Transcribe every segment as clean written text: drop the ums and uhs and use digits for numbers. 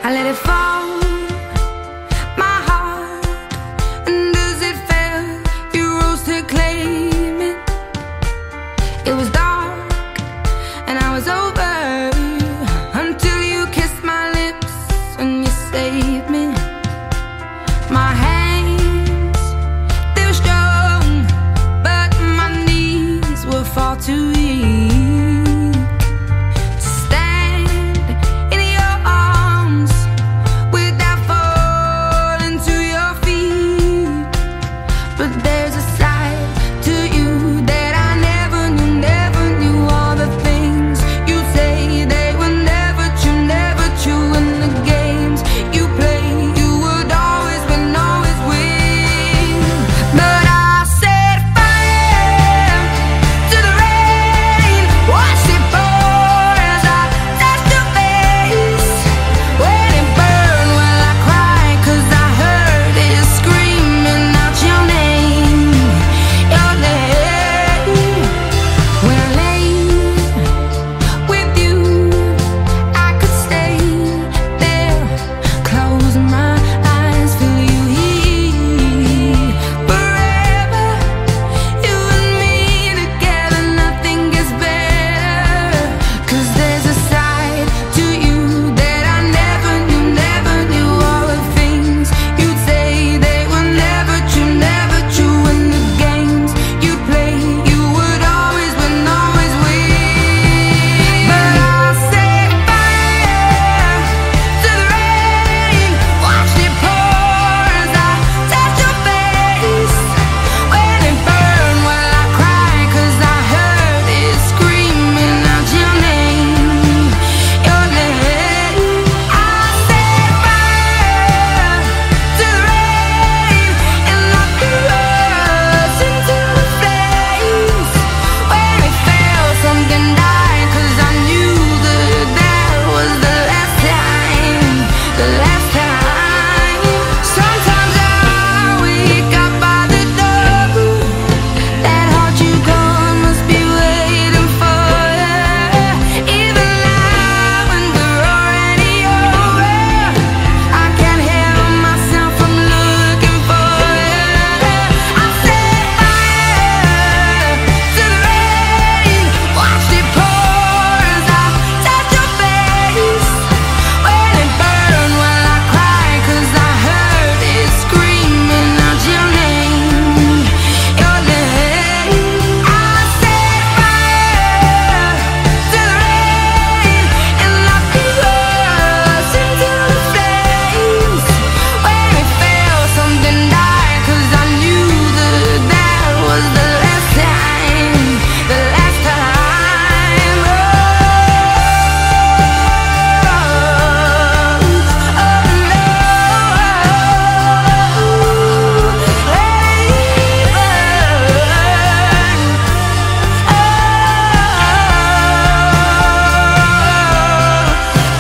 I let it fall, my heart, and as it fell, you rose to claim it. It was dark, and I was over, until you kissed my lips and you saved me. My hands, they were strong, but my knees were far too weak to stand in your arms without falling to your feet. But there's a side to you that I never knew, never knew. All the things you say, they were never true, never true. And the games you play, you would always win, always win. But I set fire to the rain, watched it pour as I touched your face. When it burned, well, I cried, 'cause I heard it screaming out your name, your name. When I lay with you, I could stay there, close my eyes, feel you here forever. You and me together, nothing gets better. 'Cause there's a side to you that I never knew, never knew. All the things you'd say, they were never true, never true. And the games you'd play, you would always win, always win. But I set fire to the rain, watched it pour as I touched your face. When it burned, well, I cried, 'cause I heard it screaming out your name, your name. I set fire to the rain, and I threw us into the flames. When it fell, something died, 'cause I knew that that was the last time, the last time. Sometimes I wake up by the door. That heart you gone must be waiting for you. Even now when we're already over, I can't help myself from looking for you. I set fire to the rain, watched it pour as I touched your face. When it burned, well, I cried, 'cause I heard it screaming out your name, your name. I set fire to the rain, and I threw us into the flames. When it fell, something died, 'cause I knew that that was the last time, the last time. Oh, oh no, let it burn. Oh,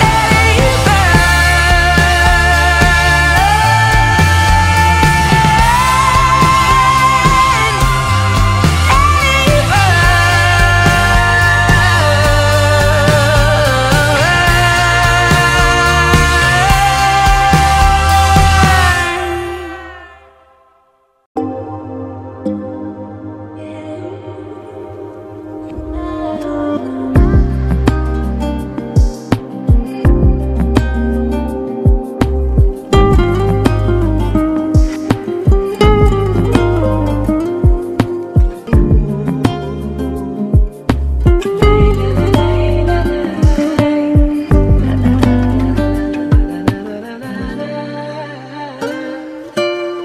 let it burn. Let it burn.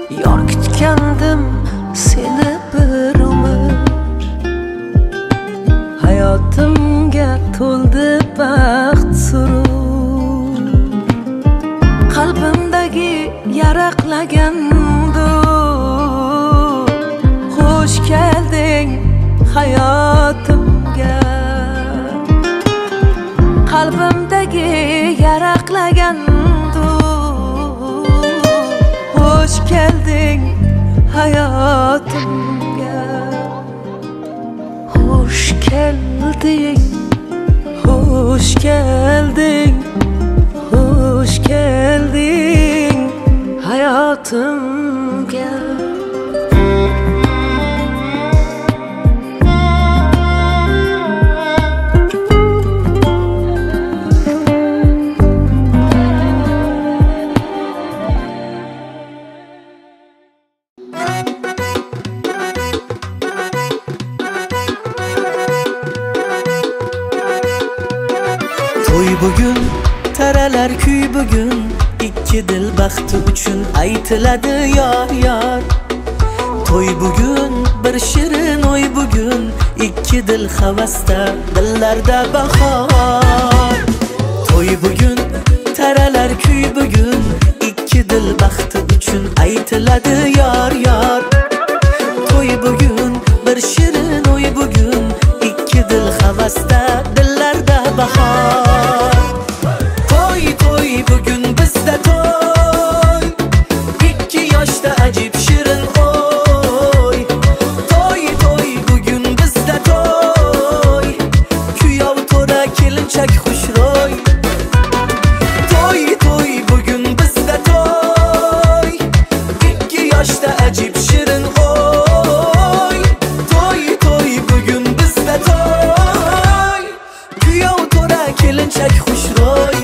Yor kutgandim seni bir umr, hayotimga to'ldi baxt surur. Qalbimdagi yaraqlagan dur, xush kelding hayotimga. Qalbimdagi yaraqlagan dur, xush kelding hayotimga. Xush kelding, xush kelding, xush kelding. To'y bugun, taralar kuy bugun, ikki dil baxti uchun aytiladi yor yor. To'y bugun, bir shirin o'y bugun, ikki dil havasda, dillarda bahor. To'y bugun, taralar kuy bugun, ikki dil baxti uchun aytiladi yor yor. To'y bugun, bir shirin o'y bugun, ikki dil havasda, dillarda bahor. To'y to'y bugun bizda to'y, ikki yoshda ajib shirin o'y. To'y to'y bugun bizda to'y, kuyov to'ra kelinchak xushro'y. To'y to'y bugun bizda to'y, ikki yoshda ajib shirin o'y. To'y to'y bugun bizda to'y, kuyov to'ra kelinchak xushro'y.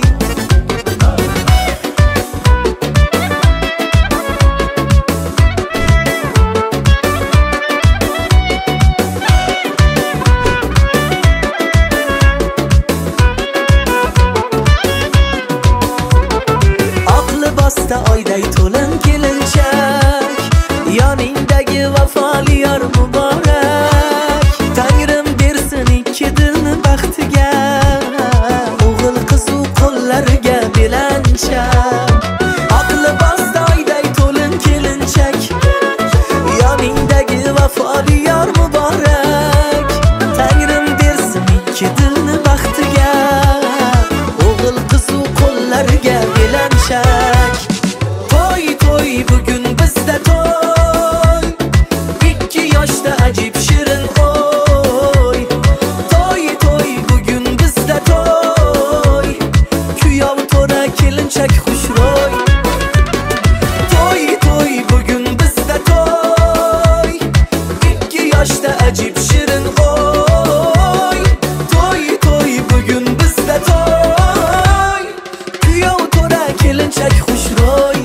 Libosda oyday to'lin kelinchak, yoningdagi vafoli yor muborak. Tangrim bersin ikki dilni baxtiga, o'g'il qiz u qo'llariga belanchak. Oq libosda oyday to'lin kelinchak, yoningdagi vafoli yor muborak. Tangrim bersin ikki dilni baxtiga, o'g'il qiz u qo'llariga belanchak. To'y to'y bugun bizda to'y, ikki yoshda ajib shirin o'y. To'y to'y bugun bizda to'y, kuyov to'ra kelinchak xushro'y. To'y to'y bugun bizda to'y, ikki yoshda ajib shirin o'y. To'y to'y bugun bizda to'y, kuyov to'ra kelinchak xushro'y.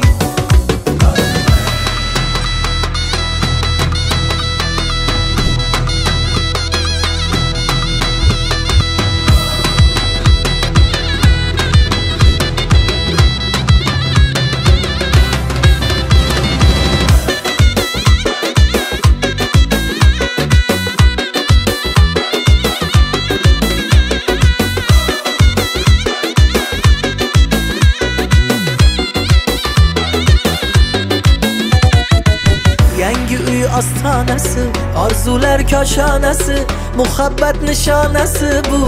Yangi uy ostonasi, orzular koshonasi, muhabbat nishonasi bu.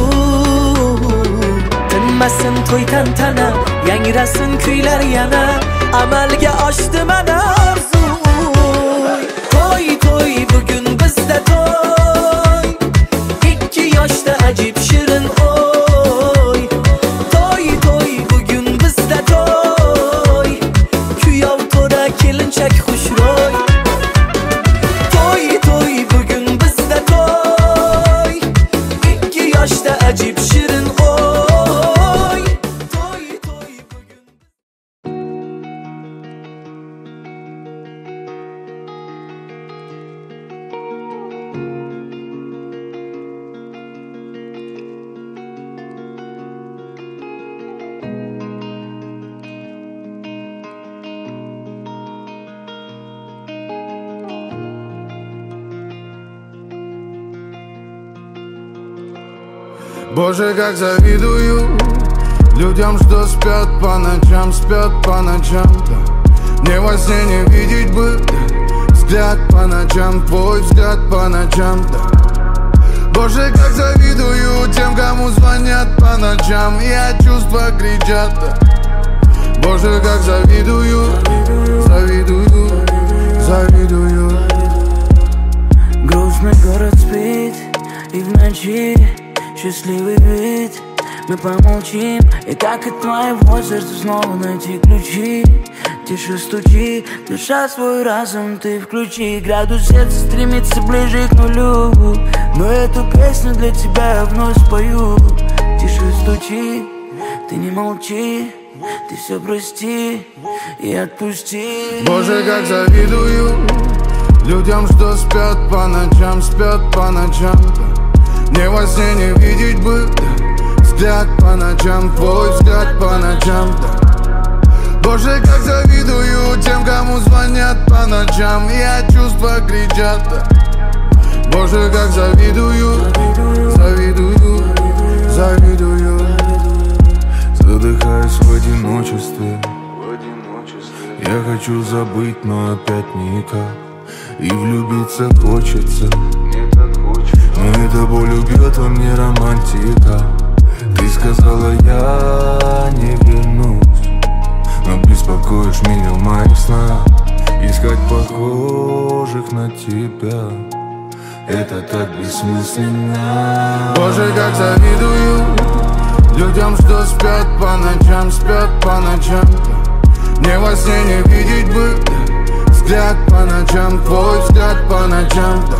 Tinmasin to'y tantana, yangrasin kuylar yana, amalga oshdi mana orzu. To'y to'y bugun bizda to'y, ikki yoshda ajib shirin o'y. To'y to'y bugun bizda to'y, kuyov to'ra kelinchak xushro'y. To'y to'y bugun bizda to'y, ikki yoshda ajib shirin o'y. To'y to'y bugun. Боже, как завидую людям, что спят по ночам, спят по ночам, да. Мне во сне не видеть бы, да, взгляд по ночам, твой взгляд по ночам, да. Боже, как завидую тем, кому звонят по ночам и от чувства кричат, да. Боже, как завидую, завидую, завидую. Грустный город спит, и в ночи счастливый вид. Мы помолчим, и как от твоего сердца снова найти ключи. Тише стучи, душа свой разум ты включи. Градус сердца стремится ближе к нулю, но эту песню для тебя я вновь спою. Тише стучи, ты не молчи, ты все прости и отпусти. Боже, как завидую людям, что спят по ночам, спят по ночам, да. Мне во сне не видеть бы, да, Взгляд по ночам, твой взгляд по ночам, да. Боже, как завидую тем, кому звонят по ночам, я чувства кричат, да. Боже, как завидую, завидую, завидую. Задыхаюсь в одиночестве. Я хочу забыть, но опять никак. И влюбиться хочется, но эта боль убьет во мне романтика. Ты сказала, я не вернусь, но беспокоишь меня в моих снах. Искать похожих на тебя, это так бессмысленно. Боже, как завидую людям, что спят по ночам, спят по ночам. Мне во сне не видеть бы взгляд по ночам, твой взгляд по ночам, да.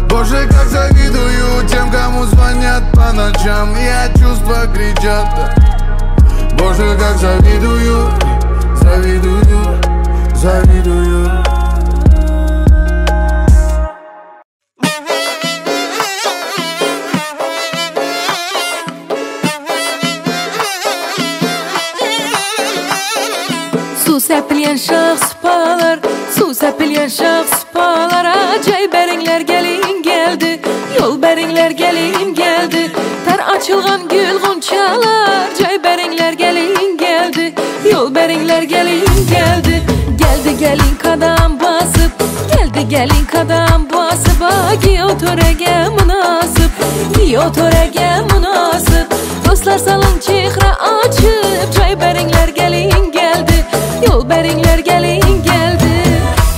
Боже, как завидую тем, кому звонят по ночам, я чувства кричат, да. Боже, как завидую, завидую, завидую. Suv sepilgan shox supalar, suv sepilgan shox supalar, joy beringlar gelin geldi, yo'l beringlar gelin geldi. Tar açılgan gül gonçalar, joy beringlar gelin geldi, yo'l beringlar gelin geldi. Geldi gelin kadam basıp, geldi gelin kadam basıp, giyo törege münasip, giyo törege münasip. Dostlar salın çihra açıp, joy beringlar gelin geldi, yol beringlar gelin geldi.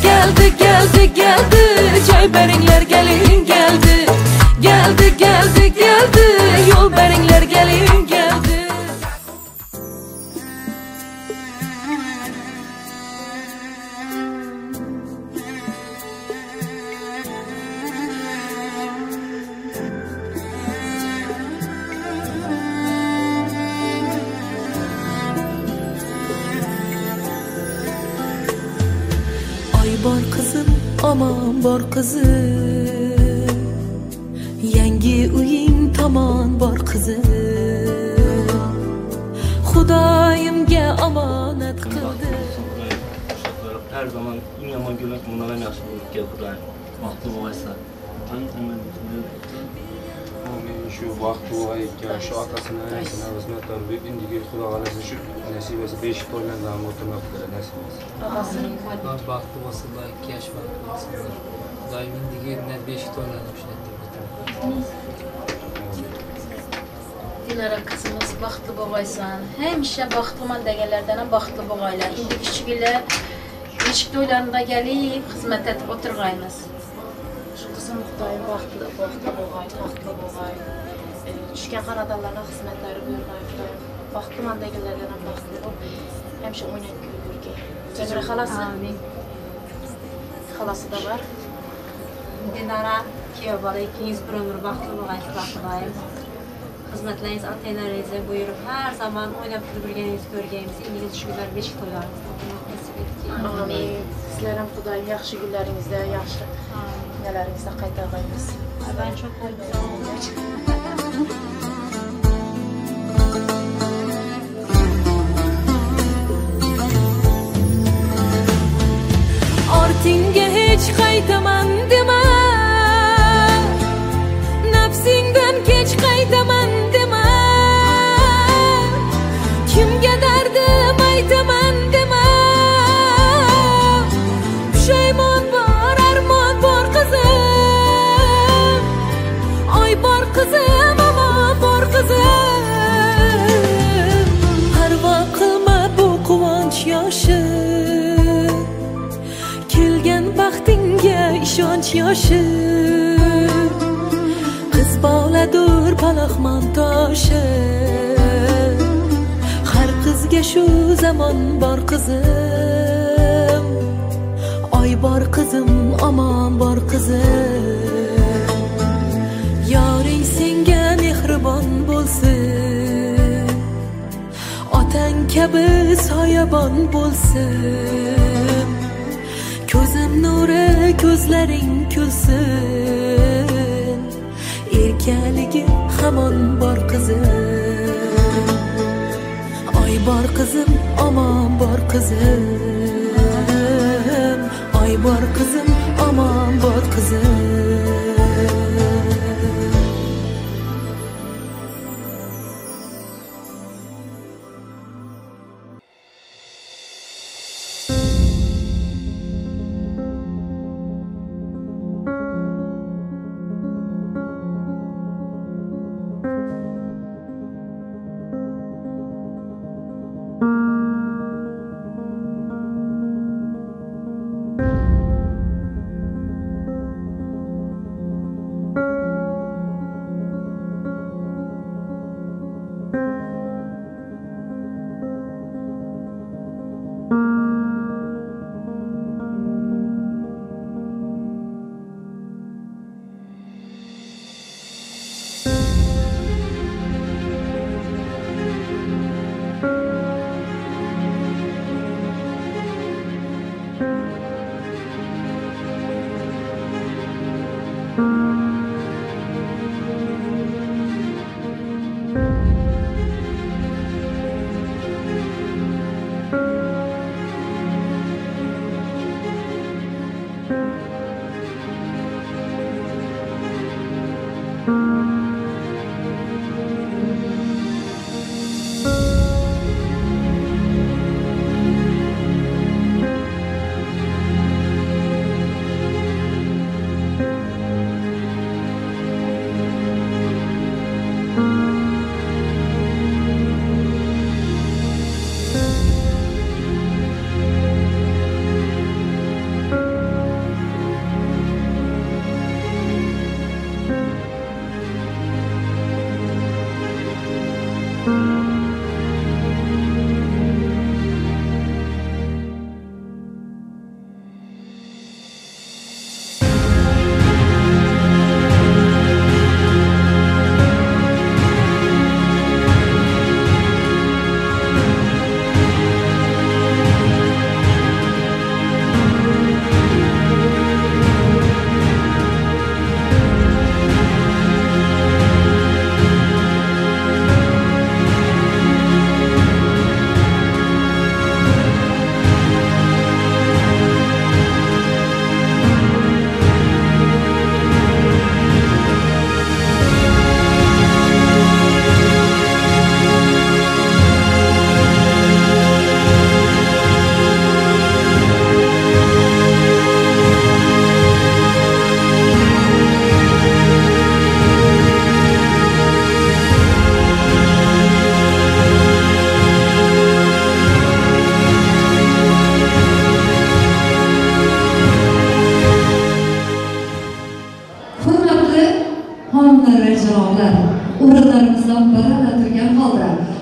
Geldi geldi geldi, joy beringlar gelin geldi. Geldi geldi geldi, yol beringlar gelin geldi. Bor qizim, omon bor qizim, yangi uying tomon bor qizim. Xudoyimga omonat qildi. Her zaman eng yomon ko'mak bundan ham yaxshi bo'lib kel Xudoyim. Baxtli bo'lsa. Shu baxtli bo'lgan, shu otasini, onasini xizmatlar berib, endigi Xudo xohlasa shu nasibasi beshik to'ylardan o'tirmoqdir nasibasi. Baxtli bo'lsinlar, 2 yosh baxtli bo'lsinlar. Xudoyim endigi beshik to'ylarni o'xshatib o'tirmoqdir. Dilara qizimiz baxtli bo'lg'aysan. Hamisha baxtliman deganlardan ham baxtli bo'lg'aylar. Endi kichiklar beshik to'ylarida kelib xizmat etib o'tirg'aymiz. Shu qizim Xudoyim baxtli bo'lg'ay, taxtli bo'lg'ay. Tushgan xonadonlarga xizmatlari buyurg'ay Xudoyim. Baxtliman deganlardan ham baxtli bo'lib, hamisha o'ynab kulib yurgay. Jamila xolasi? Amin. Xolasi da bor. Dinara kuyov bola ikkingiz bir umr baxtli bo'lg'aysizlar Xudoyim. Xizmatlaringiz ota-onalaringizga buyurib, har zamon o'ynab kulib yurganingizni ko'rganmiz. Endigi shu kunlar beshik to'ylaringizda nasib etsin. Amin. Sizlar ham Xudoyim yaxshi kunlaringizda, yaxshi nelaringizda qaytarg'aymiz. Ben çok mutluyum. Ortingga hech qaytaman dema, nafsingdan kech qaytaman dema, kimga dardim aytaman dema. Pushaymon bor, armon bor qizim, oy bor qizim, omon bor qizim. Parvo qilma bu quvonch yoshi, kelgan baxtingga ishonch yoshi. Qiz boladur palaxmon toshi, har qizga shu zamon bor qizim. Oy bor qizim, omon bor qizim, yoring senga mehribon bo'lsin, otang kabi soyabon bo'lsin. Ko'zim nuri, ko'zlaring kulsin, Erkaligi hamon bor qizim. Oy bor qizim, omon bor qizim. Oy bor qizim, omon bor qizim.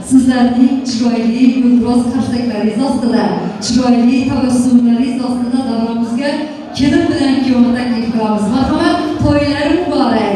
Sizlarning chiroyli gulroz qarshaklaringiz ostida, chiroyli tabassumlaringiz ostida davramizga kelin bilan kuyovni taklif qilamiz. Marhamat, to'ylari muborak.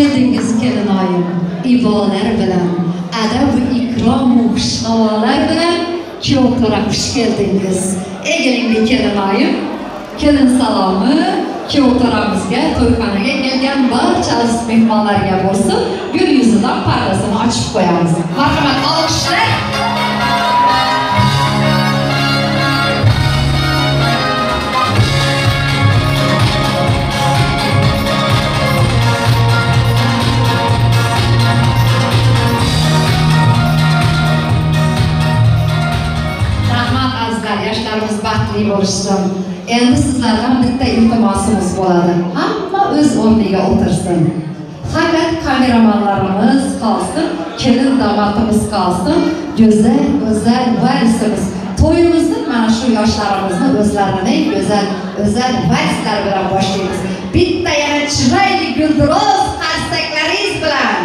Keldingiz kelinoyim, ibolar bilan, adab ikrom va xushhavolar bilan kuyovto'ra xush keldingiz. Egiling kelinoyim, kelin salomi kuyovto'ramizga, to'yxonaga kelgan barcha aziz mehmonlarga bo'lsin. Gul yuzidan pardasini ochib qo'yamiz. Marhamat, olqishlar. Yoshlarimiz baxtli bo'lishsin. Endi sizlardan bitta iltimosimiz bo'ladi. Hamma o'z o'rniga o'tirsin. Faqat kameramanlarimiz qolsin, kelin domodimiz qolsin, go'zal go'zal varisimiz. To'yimizni mana shu yoshlarimizni o'zlarining go'zal go'zal varislari bilan boshlaymiz. Bitta yana chiroyli guldiroz qarsaklaringiz bilan.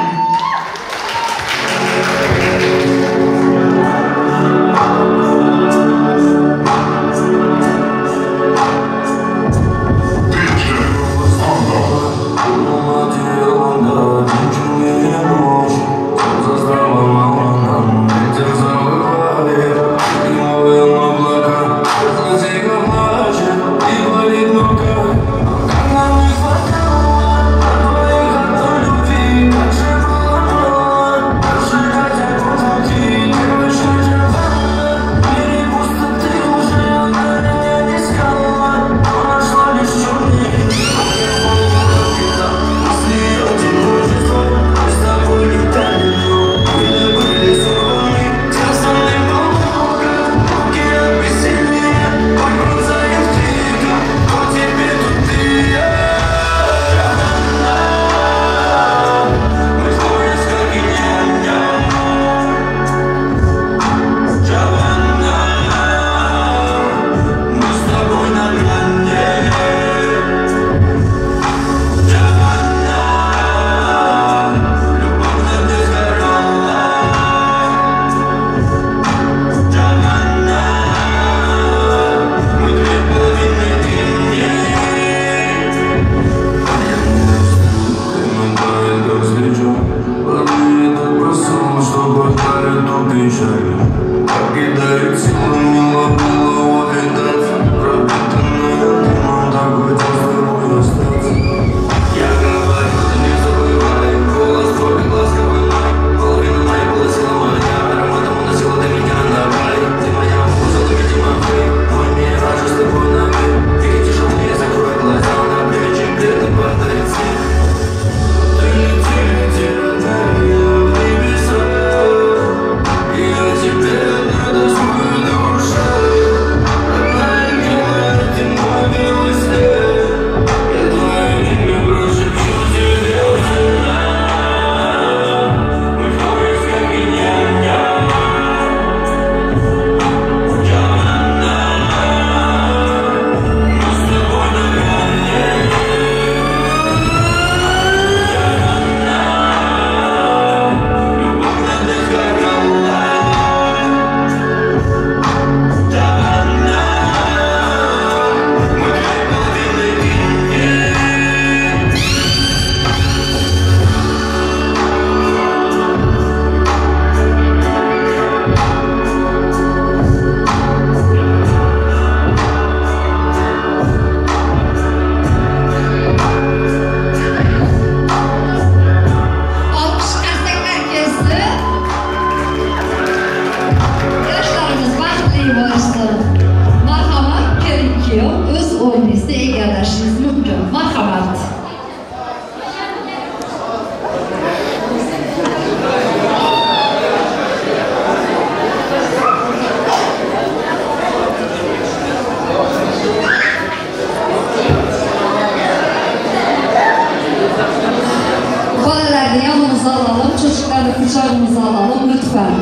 Kucağımıza alalım lütfen.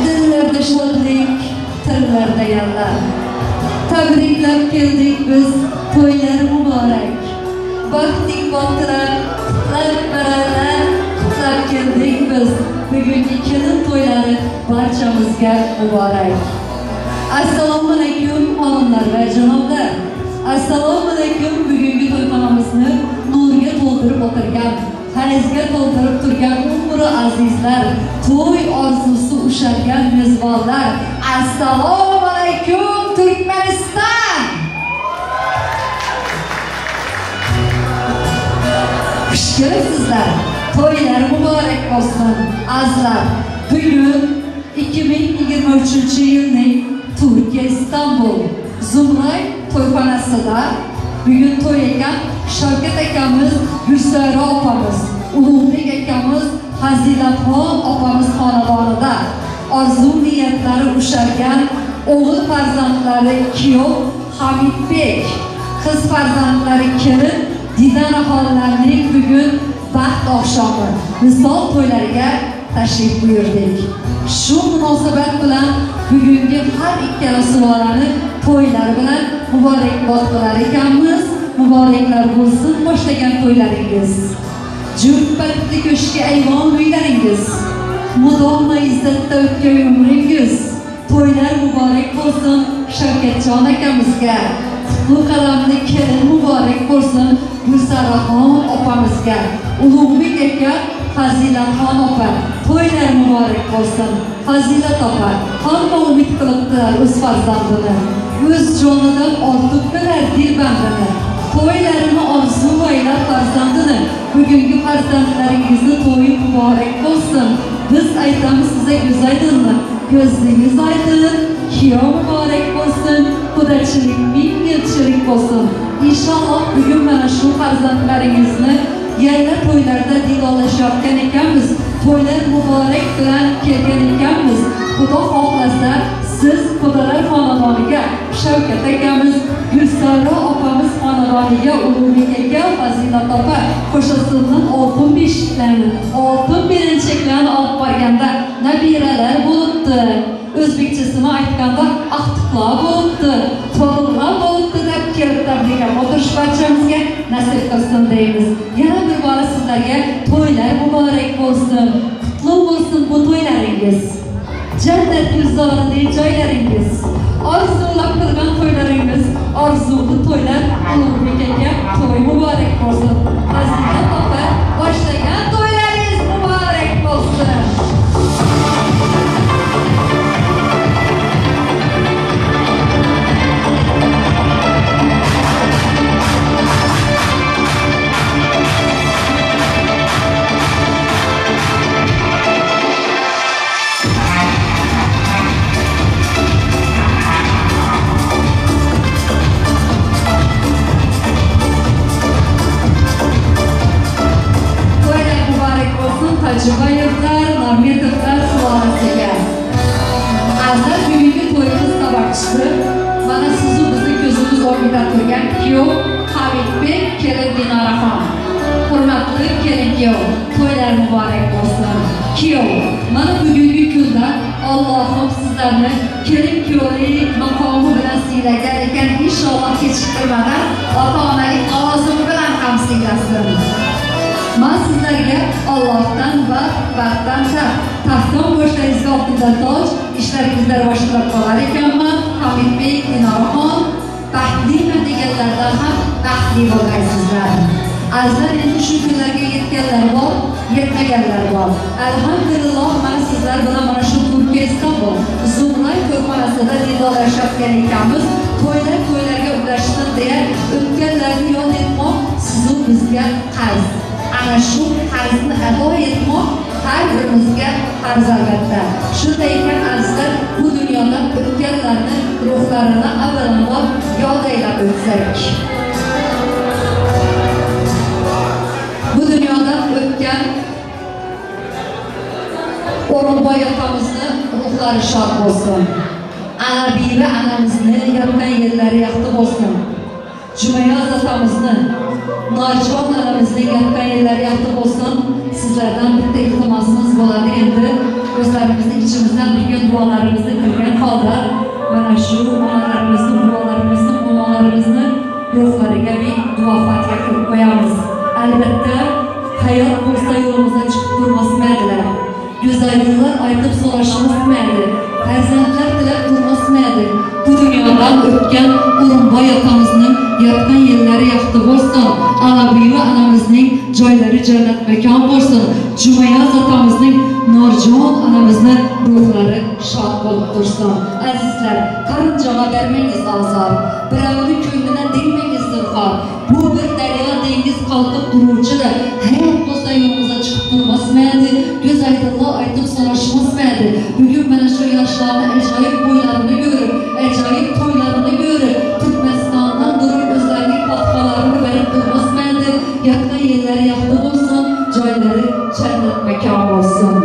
Dillerde şadlik, tillerde yerler. Tebrikler geldik biz, toyları mübarek. Baktık baktılar, kutlar beraber, kutlar geldik biz. Bugünkü kelin toyları barchamizga mübarek. Assalomu alaykum hanımlar ve cenablar. Assalomu alaykum bugungi to'yxonamizni nurga to'ldirib o'tirgan Fayzga to'ldirib turgan umri azizlar, to'y orzusi ushalgan mezbonlar. Assalomu alaykum Turkmaniston! Xush kelibsizlar. To'ylar muborak bo'lsin, azizlar. Bugun 2023-yilning Turkiya Istanbul Zumray to'yxonasida bugun to'y ekan Shavkat akamiz, Gulsara opamiz, Ulug'bek akamiz, Fazilatxon opamiz xonadonida orzu niyatlari ushalgan o'g'il farzandlari kuyov Hamidbek, qiz farzandlari kelin Didanaxonlarning bugun baxt oqshomi misol to'ylariga tashrif buyurdik. Shu munosabat bilan bugungi har ikkala sulolani to'ylari bilan muborakbod qilar ekanmiz. Muboraklar bo'lsin boshlagan to'ylaringiz. Jumbatli ko'shki ayvon uylaringiz. Mudoma izzatda o'tgan umringiz. To'ylar muborak bo'lsin Shavkatjon akamizga. Qutlu qalamli kelin muborak bo'lsin Gulsaraxon opamizga. Ulug'bek aka, Fazilatxon opa, to'ylar muborak bo'lsin. Fazilat opa, hamma umid qilibdilar o'z farzandini. O'z jonidan ortiq bilar dilbandini. To'ylarini orzu aylab farzandini. Bugungi farzandlaringizni to'yi muborak bo'lsin. Biz aytamiz size göz aydınlı. Gözünüz aydın, kuyov muborak bo'lsin, qudachilik ming yilchilik bo'lsin. Inshaalloh bugun mana shu farzandlaringizni yayla to'ylarda diydorlashayotgan ekanmiz. To'ylar muborak bilan kelgan ekanmiz. Xudo xohlasa siz xudolar xonadoniga Shavkat akamiz, Gulsara opamiz xonadoniga Ulug'bek aka, Fazilat opa qo'shasidan oltin beshiklarni, oltin belinchaklarni olib borganda nabiralar bo'libdi. O'zbekchasini aytganda aqtiqlar bo'libdi, to'g'rilar bo'libdi deb kelib tabriklab o'tirish barchamizga nasib qilsin deymiz. Yana bir bora sizlarga to'ylar muborak bo'lsin, qutlu bo'lsin bu to'ylaringiz. Jannat gulzoridagi joylaringiz, orzulab qilgan to'ylaringiz, orzuli to'ylar Ulug'bek aka to'y muborak bo'lsin. Fazilat opa boshlagan to'ylaringiz muborak bo'lsin. Hojiboyevlar, Normetovlar sulolasiga. Azizlar, bugungi to'yimiz sababchisi mana sizu bizni ko'zimiz o'ngida turgan kuyov Hamidbek, kelin Dinoraxon. Hurmatli kelin kuyov, to'ylar muborak bo'lsin. Kuyov, mana bugungi kunda Allohim sizlarni kelin kuyovlik maqomi bilan siylagan ekan, inshaalloh kechiktirmadan ota-onalik lavozimi bilan ham siylasin. Men sizlarga Allohdan va baxtdan taxtdan boshlaringizga oltindan toj, ishlaringizda rivojlanib qolar ekanman. Hamidbek, Dinoraxon, baxtliman deganlardan ham baxtli bo'lgaysizlar. Azizlar, endi shu kunlarga yetganlar bor, yetmaganlar bor. Alhamdulillah, mana sizlar bilan mana shu Turkiya Istanbul Zumray to'yxonasida diydorlashayotgan ekanmiz. To'ylar to'ylarga ulashsin deya o'tganlarni yod etmoq sizu bizga qarz. Ana shu qarzni ado etmoq har birimizga farz albatta. Shunday ekan azizlar, bu dunyodan o'tganlarni ruhlarini avvalambor yod aylab o'tsak. Bu dunyodan o'tgan O'rinboy otamizni ruhlari shod bo'lsin. Ana beva anamizni yotgan yerlari yaxshi bo'lsin. Jumayoz otamizni, Norjon onamizning yotgan yerlari yaxshi bo'lsin. Sizlardan bitta iltimosimiz bo'ladi endi o'zlarimizni ichimizdan bilgan duolarimizni qilgan holda mana shu onalarimizni, bobolarimizni, momolarimizni ruhlariga bir duo fotiha qilib qo'yamiz. Albatta, hayot bo'lsa yo'limizdan chiqib turmasmadilar. Go'zalliklar aytib so'rashmasmadi. Farzandlar tilab turmasmadi. Bu dunyodan Dunyodan o'tgan O'rinboy otamizning yotgan yerlari yaxshi bo'lsin. Alabiva onamizning joylari jannat makon bo'lsin. Jumayoz otamizning Norjon onamizni ruhlari shod bo'lib tursin. Azizlar, qarinchoqqa bermangiz ozor, birovni ko'nglidan degmangiz zinhor. Bu bir daryo dengiz qalqib turuvchidir. Hayot bo'lsa yo'limizga chiqib turmasmadi, ko'z aydinlo aytib so'rashmasmadi. Bugun mana shu yoshlarni ajoyib bo'ylarini ko'rib, ajoyib to'ylarini ko'rib, Turkmanistondan durib o'zlarining fatihalarini berib turmasmadi. Yotgan yerlari yaxshi bo'lsin, joylari jannat makon bo'lsin.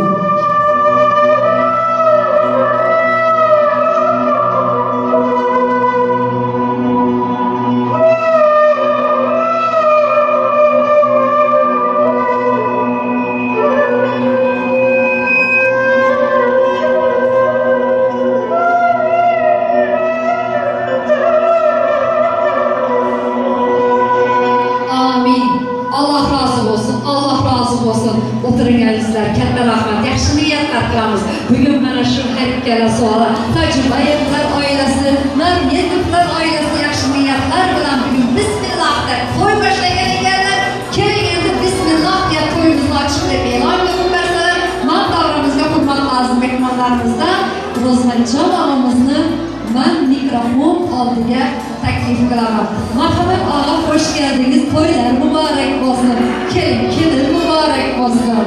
Hojibayevlar oilasi, Mamedovlar oilasi yaxshi niyatlar bilan bugun bismillah deb to'y boshlagan ekanlar. Keling endi bismillah deb to'yimizni ochiq deb e'lon qilib bersalar, man davramizga hurmatli aziz mehmonlarimizdan Ro'zmatjon og'amizni man mikrofon oldiga taklif qilaman. Marhamat og'a, xush keldingiz. To'ylar muborak bo'lsin. Keling, kelin muborak bo'lsin.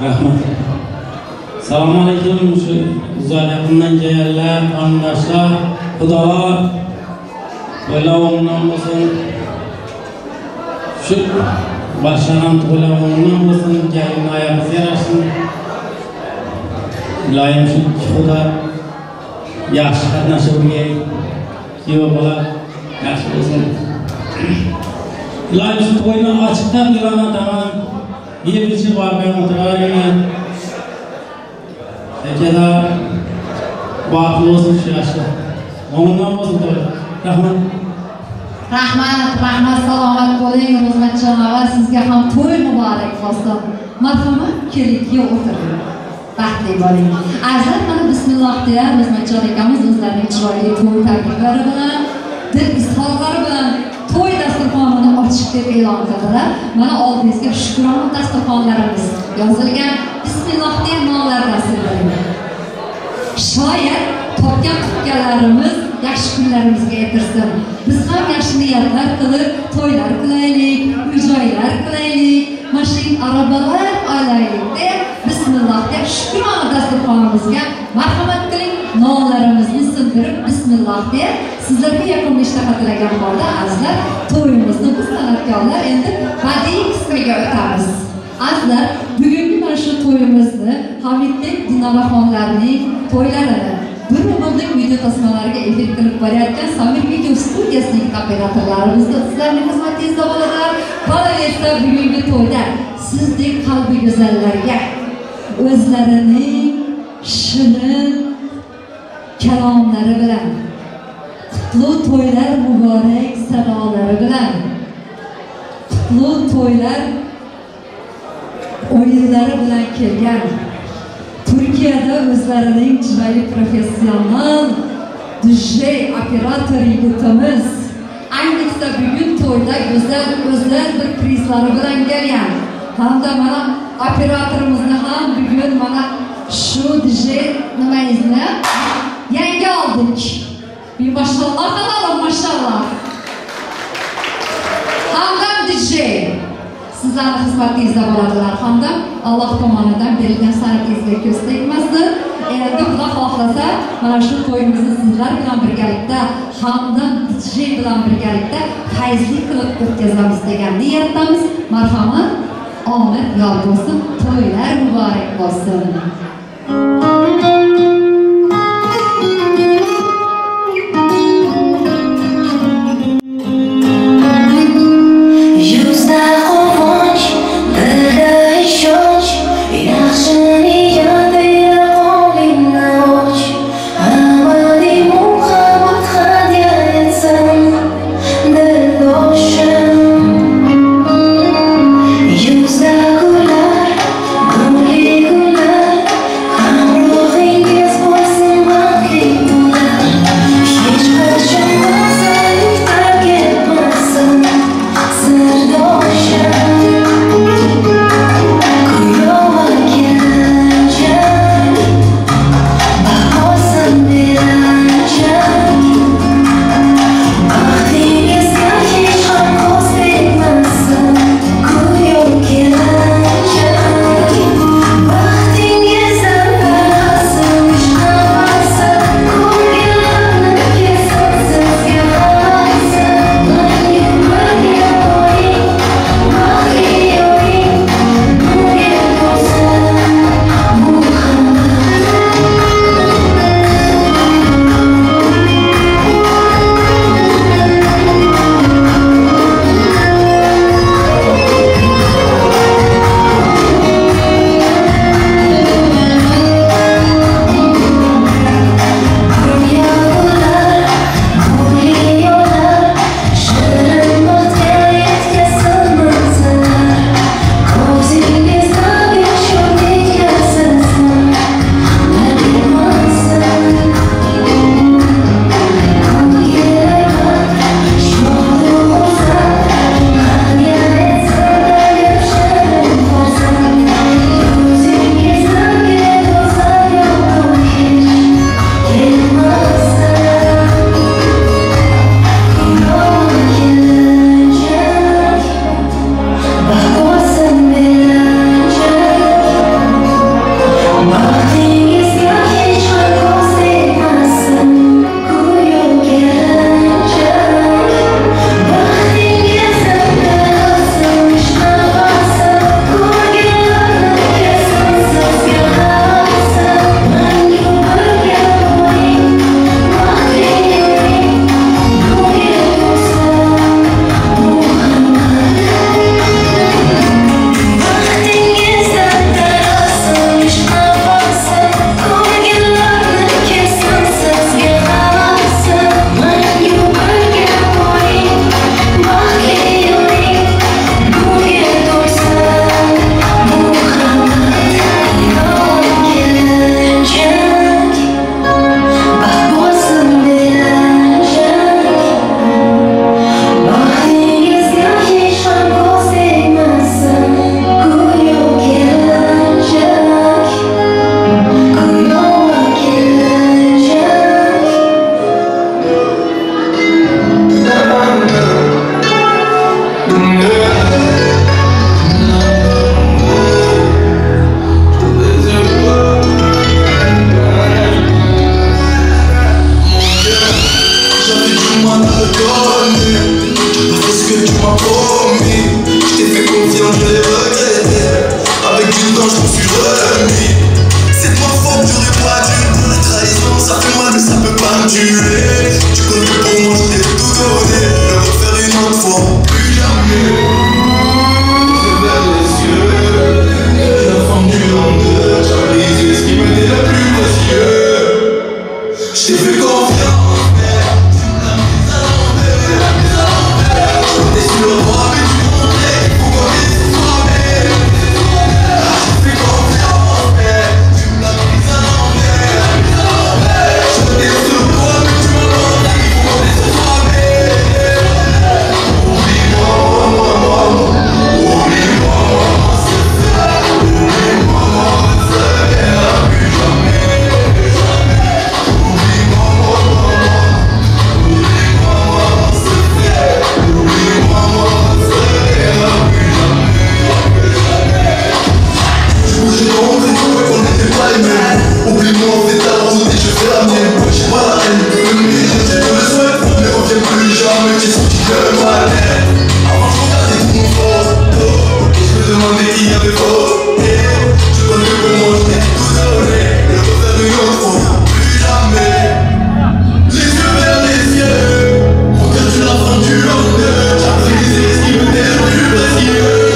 Rahmat. Assalomu alaykum. Shu uzoq yaqindan kelganlar, qarindoshlar, xudolar, to'ylar o'ngdan bo'lsin. Shu boshlangan to'ylar o'ngdan bo'lsin, kelin oyog'i yarashsin. Iloyim shu xudo yaxshi qatnashib kuyov bola yaxshi bo'lsin. Iloyim shu to'yni ochiqdan e'lon etaman. Yeb ichib borgan o'tiravergan. Akalar, baxtli bo'lsin shu yoshlar. O'ngdan bo'lsin to'y. Rahmat. Rahmat, rahmat, salomat bo'ling Ro'zmatjon og'a, sizga ham to'y muborak bo'lsin. Marhamat, keling, o'tiring. Baxtli bo'ling. Azizlar, mana bismillah deya Ro'zmatjon akamiz o'zlarining chiroyli to'y tabriklari bilan, dil izhorlari bilan to'y dasturxonini ochiq deb e'lon qildilar. Mana oldingizga shukrona dasturxonlarimiz yozilgan. Bismillah deya nonlardan sindiring. Shoyat topgan tutganlarimiz yaxshi kunlarimizga yetirsin. Biz ham yaxshi niyatlar qilib to'ylar qilaylik, uy-joylar qilaylik, mashin arabalar olaylik deb bismillah deb shukrona dasturxonimizga marhamat qiling. Nonlarimizni sindirib bismillah deb sizlarga yoqimli ishtaha tilagan holda azizlar to'yimizni biz san'atkorlar endi badiiy qismiga o'tamiz. Azizlar, bugungi mana shu to'yimizni Hamidbek Dinoraxonlarning to'ylarini bir umrlik video tasmalariga efir qilib borayotgan Samir video studiyasining operatorlarimizni sizlarning xizmatingizda bo'ladilar. Qolaversa bugungi to'yda sizdek qalbi go'zallarga o'zlarining shirin kalomlari bilan, qutlu to'ylar muborak sadolari bilan, qutlu to'ylar o'yinlari bilan kelgan Turkiyada o'zlarining chiroyli professional DJ operator yigitimiz, ayniqsa bugun to'yda go'zal o'zlar bir prizlari bilan kelgan hamda mana operatorimizni ham bugun mana shu DJ nimangizni yangi oldik. Bir maşallah alalım, maşallah. Hamdam DJ sizlarni xizmatingizda bo'ladilar. Hamdam Alloh tomonidan berilgan san'atingizga ko'z tegmasin. Endi Xudo xohlasa mana shu to'yimizni sizlar bilan birgalikda Hamdam DJ bilan birgalikda fayzli qilib o'tkazamiz degan niyatdamiz. Marhamat, omad yor bo'lsin, to'ylar muborak bo'lsin. Yuzda quvonch, dilda ishonch, yaxshi niyat ila qo'lingni och, abadiy muhabbat hadya etsin dildoshim. Yuzda Oublie-moi, fais ta route et je fais la mienne. J'ai pas la haine, mais je te le souhaite. Ne reviens plus jamais, j'ai senti que le mal. Avant je regardais tout mon fort, et je me demandais qui avait fort. Je connais pour moi, je t'ai tout donné. Le refaire une autre fois, plus jamais. Les yeux vers les cieux, mon cœur tu l'as fendu en deux. J'ai brisé ce qui me terre du précieux.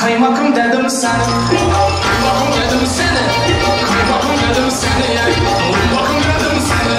Kaymakam dedim seni, kaymakam dedim seni, kaymakam dedim seni, kaymakam dedim seni.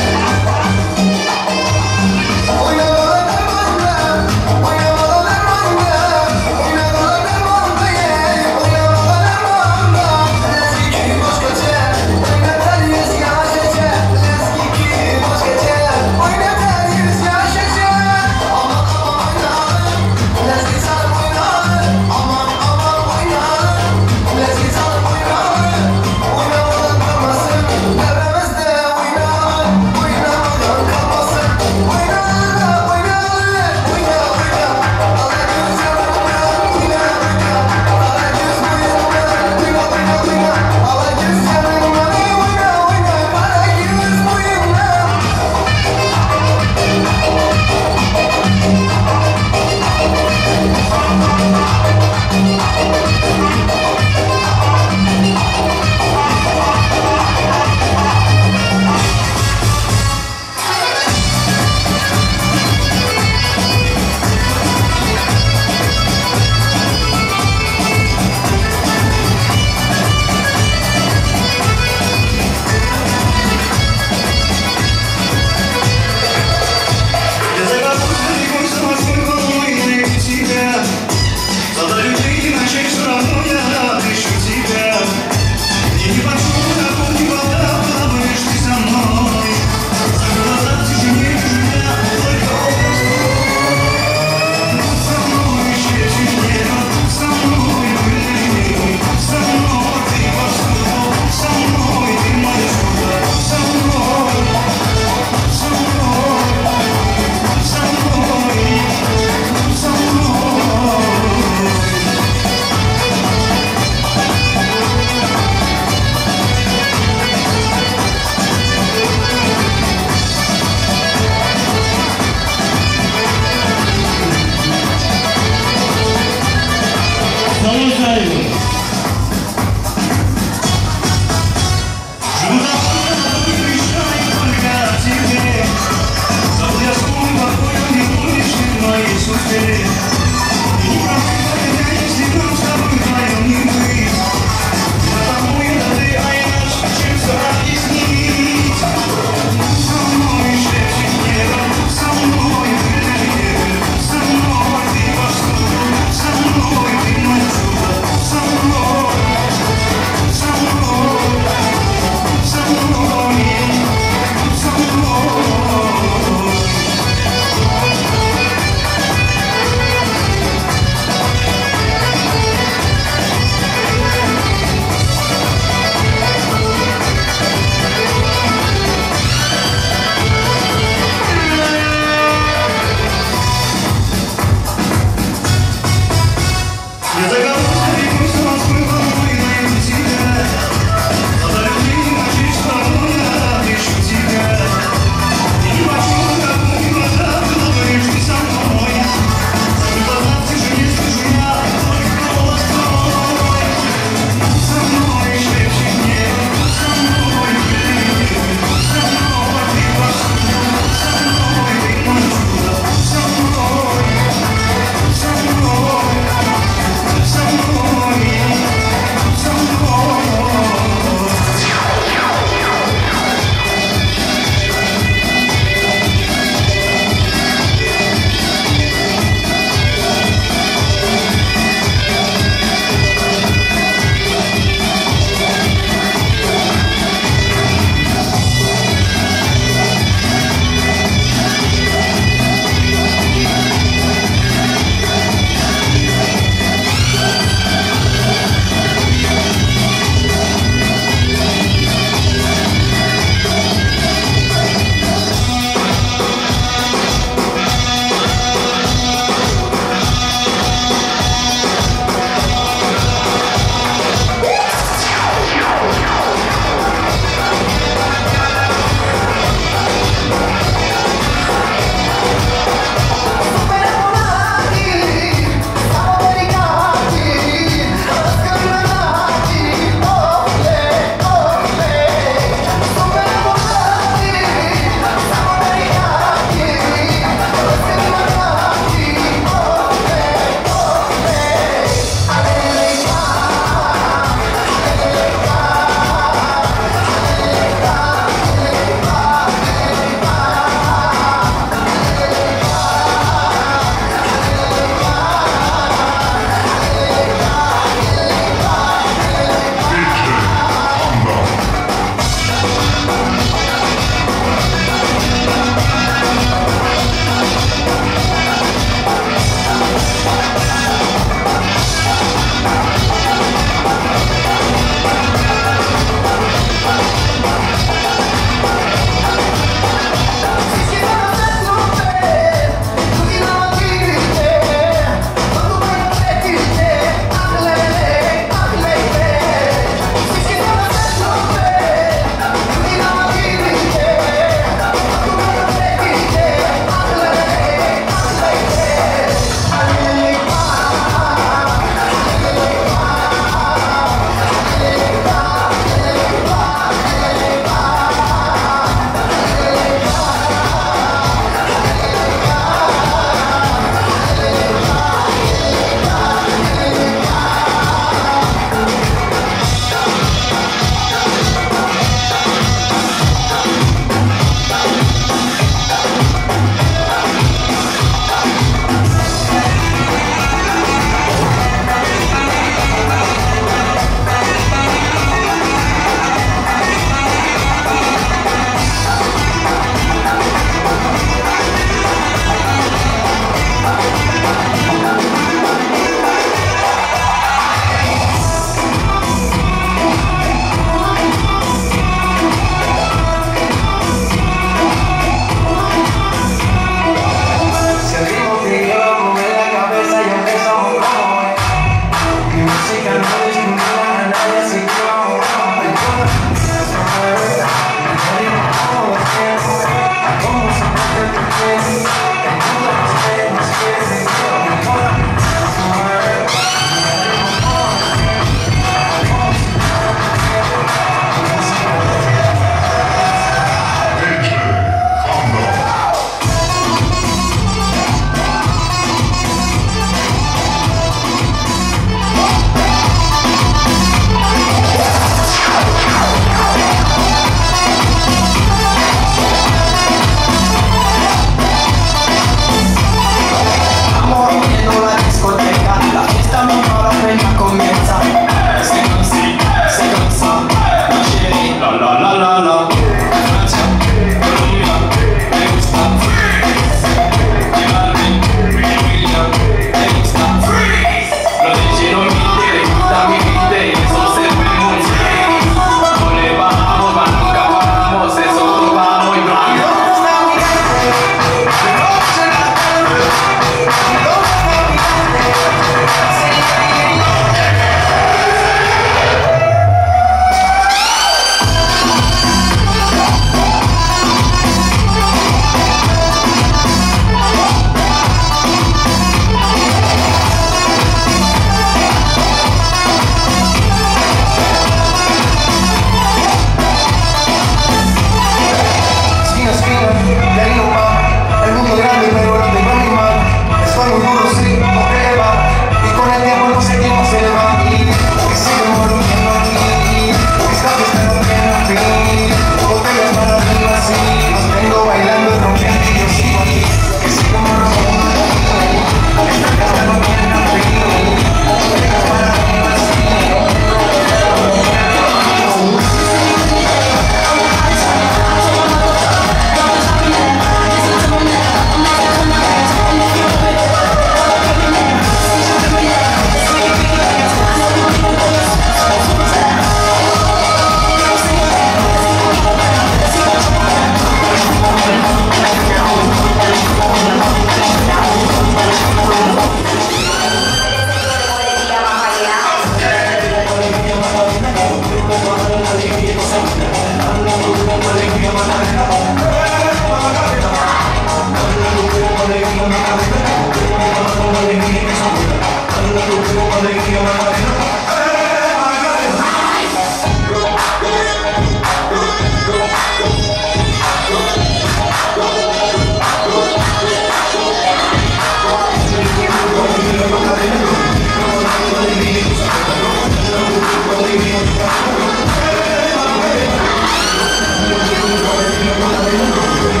Thank you.